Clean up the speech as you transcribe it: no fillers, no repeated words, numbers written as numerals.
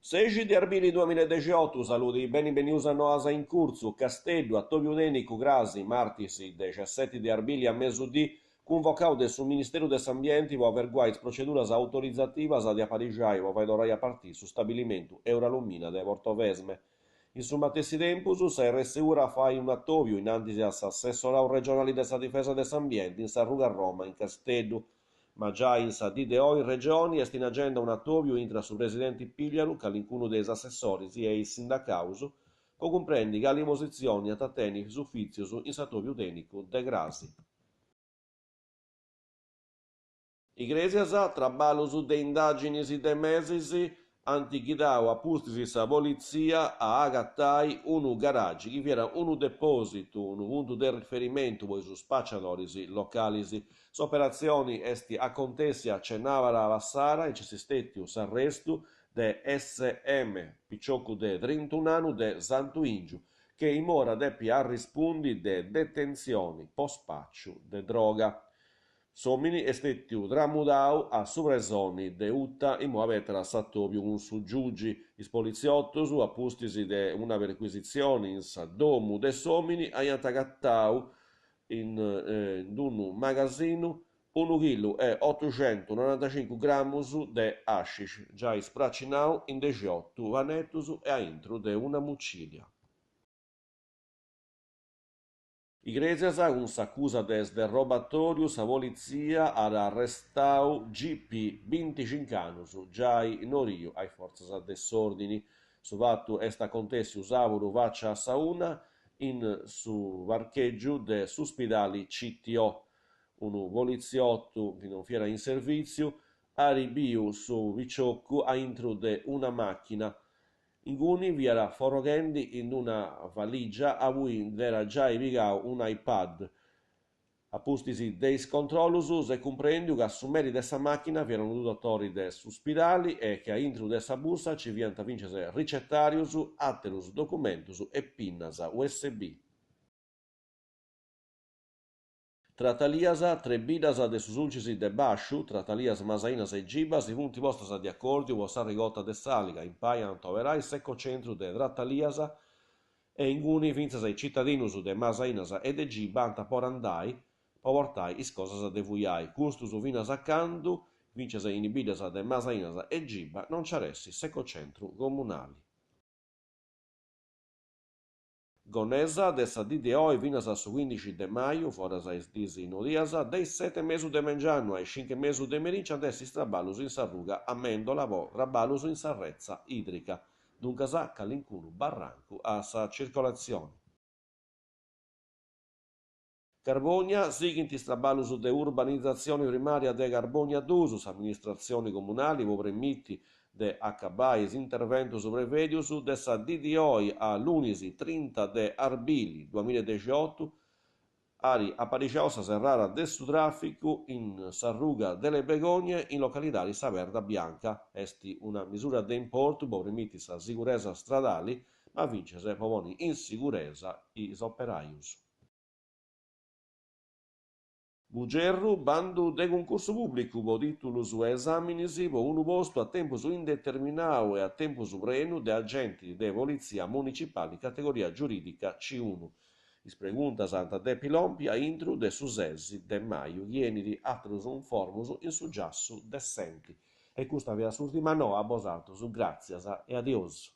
Sexi de arbili duamillaedexiotu, Saludi, beni benius a Noas in Curtzu, Casteddu, atobiu tènnicu crasi, martis dexesseti de arbili a mesudì, cunvocau de su Ministeru de s'Ambienti po averguai is proceduras autorizativas de aparixai po fai torrai a partiri su stabilimentu Eurallumina de Portovesme. In su matessi tempus sa RSU at a fai un'atòbiu in antis a s'assessorau regionali de sa difesa de s'ambienti in sa ruga Roma in Casteddu. Ma giai in sa dì de oi in Regioni est in agenda un'atòbiu intra su presidenti Pigliaru, calincunu de is assessoris e is sindacaus po cumprendi cali positzioni ant a tenni is ufìtzius in s'atòbiu tènnicu de crasi. Igrèsias, traballus de indàginis de mesis ant ghidau a pustis sa politzia a agatai unu garagi chi fiat unu depòsitu, unu puntu de riferimentu po is spaciadoris localis. S'operatzioni est acontèssia cenàbara passada e nc'est stètiu s'arrestu de SM, piciocu de trintun'annu de Santu 'Ingiu, chi imoi at a depi arrispundi de detentzioni po spàciu de droga. S'òmini est stètiu tramudau a su presoni de Uta, imoi abetat s'atòbiu cun su giugi. Is politziotus, a pustis de una percuisitzioni in sa domu de s'òmini, aiant agatau in unu magasinu unu chilu e otuxentunorantacincu gramus de hashish, giai spracinau in dexiotu panetus e a intru de una mucìlia. Igrèsias, cun s'acusa de sderrobatòriu, sa politzia at arrestau GP, binticinc'annus, giai nodiu a is fortzas de s'òrdini. Su fatu est acontèssiu sàbudu faci a sa una in su parchègiu de s'uspidali CTO. Unu politziotu, chi non fiat in servìtziu, at biu su piciocu a intru de una màchina. Inguni fiat forroghendi in una valìgia abui nd'era giai pigau un'iPad. A pustis de is controllus s'est cumprèndiu ca su meri de sa màchina fiat unu dotori de s'uspidali e chi a intru de sa bursa ci fiant fintzas ricetàrius, àterus documentus e pinnas usb. Tratalias, Tres biddas de su Sulcis de Bàsciu, Tratalias, Masainas e Giba, si funt postas de acòrdiu po sa regota de s'àliga, impai ant a operai s'ecocentru de Tratalias e inguni fintzas is citadinus de Masainas e de Giba ant a podi andai po portai is cosas de fuiai, custus finas a candu, fintzas in is biddas de Masainas e Giba, non nci at essi s'ecocentru comunali. Gonnesa, de sa dì de oi finas a su cuindixi de maju, foras a is dis nodias, de is seti e mesu de mengianu a is cincu e mesu de merì nci ant essi is traballus in sa ruga Amendola po traballus in sa retza idrica, duncas calincunu barrancu a sa circolatzioni. Carbònia, Sighint is traballus de urbanizatzioni primària de Carbònia duus, s'amministratzioni comunali po permiti de acabai is interventus prevèdius de sa dì di oi a lunis trinta de arbili duamillaedexiotu at aparixau sa serrada de su tràficu in sa ruga delle Begonie in localidadi Sa Perda Bianca. Est una misura de importu po permiti sa siguresa stradali ma fintzas po ponni in siguresa is operajus. Bugerru, bandu de cuncursu pùblicu po tìtulus e esàminis po unu postu a tempus indeterminau e a tempus prenu de agenti de politzia municipali categoria giurìdica C unu. Is preguntas ant a depi lompi a intru de su ses de maju chi 'enit àterus informus in su giassu de s'enti. E custa fiat s'ùrtima noa a bosatrus, gràtzias e adiosu.